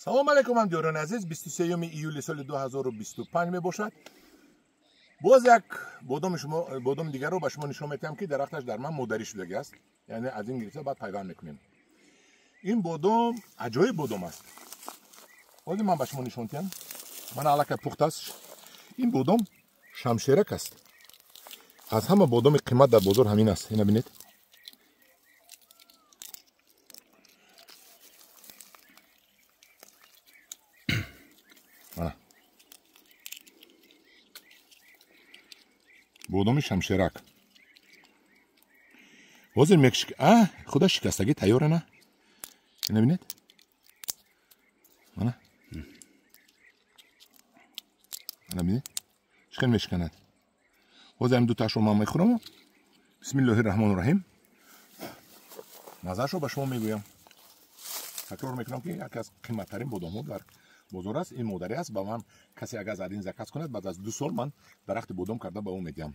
Салом алейкум, ҳамдиёрони азиз. 23 июли соли 2025 мебошад. Боз як бодоми шумо, бодоми дигарро ба шумо нишон медиҳам, ки дарахташ дар ман модарӣ шудагӣ аст. Яъне аз ин гирифта баъд пайванд мекунем. Ин бодом аҷоиб бодом аст. Ҳозир ман ба шумо нишон диҳам. Мана аллакай пухта аст. Ин бодом шамшерак аст. Аз ҳама бодоми қимат дар бозор ҳамин аст. Ина бинед. Бодоми шамшерак. Ҳозир мекшик, худа шикастагӣ тайёра на. Ина бинед. Мана. Ана бинед. Чӣ хел мешиканад. Ҳозир ҳамин дутаашро ман мехӯрам. Бисмиллоҳи раҳмони раҳим. Мазаашро ба шумо мегӯям. Такрор мекунам, ки яке аз қиматтарин бодомҳо дар бозор аст. Ин модарӣ аст. Ба ман касе агар аз ин заказ кунад, баъд аз 2 сол ман дарахти бодом карда ба ӯ медиҳам.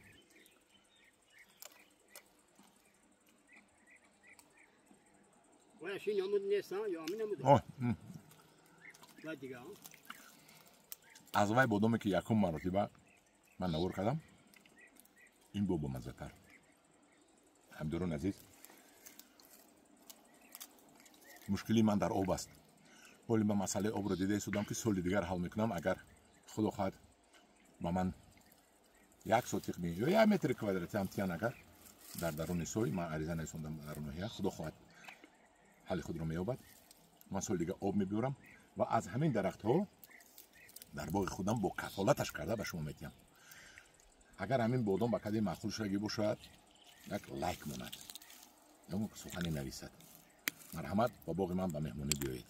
Аз вай бодоме ки якум маротиба ман навор кардам, ин бо бомаззатар. Ҳамдиёрони азиз, мушкили ман дар об аст. Ҳоли ман масъалаи обро дида истодам, ки соли дигар ҳал мекунам. Агар худо хоҳад ба ман 1 сотиқ ё 1 метри квадрати ҳам тиян, агар дар даруни сой ман ариза нависондам дар ноҳия, худо хоҳад ҳалли худро меёбад. Ман соли дигар об мебиёрам ва аз ҳамин дарахтҳо дар боғи худам бо кафолаташ карда ба шумо медиҳам. Агар ҳамин бодом ба каде маъқул шудагӣ бошад, як лайк монад, ягон сухане нависад. Марҳамат, ба боғи ман ба меҳмонӣ биёед.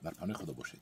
Дар паноҳи худо бошед.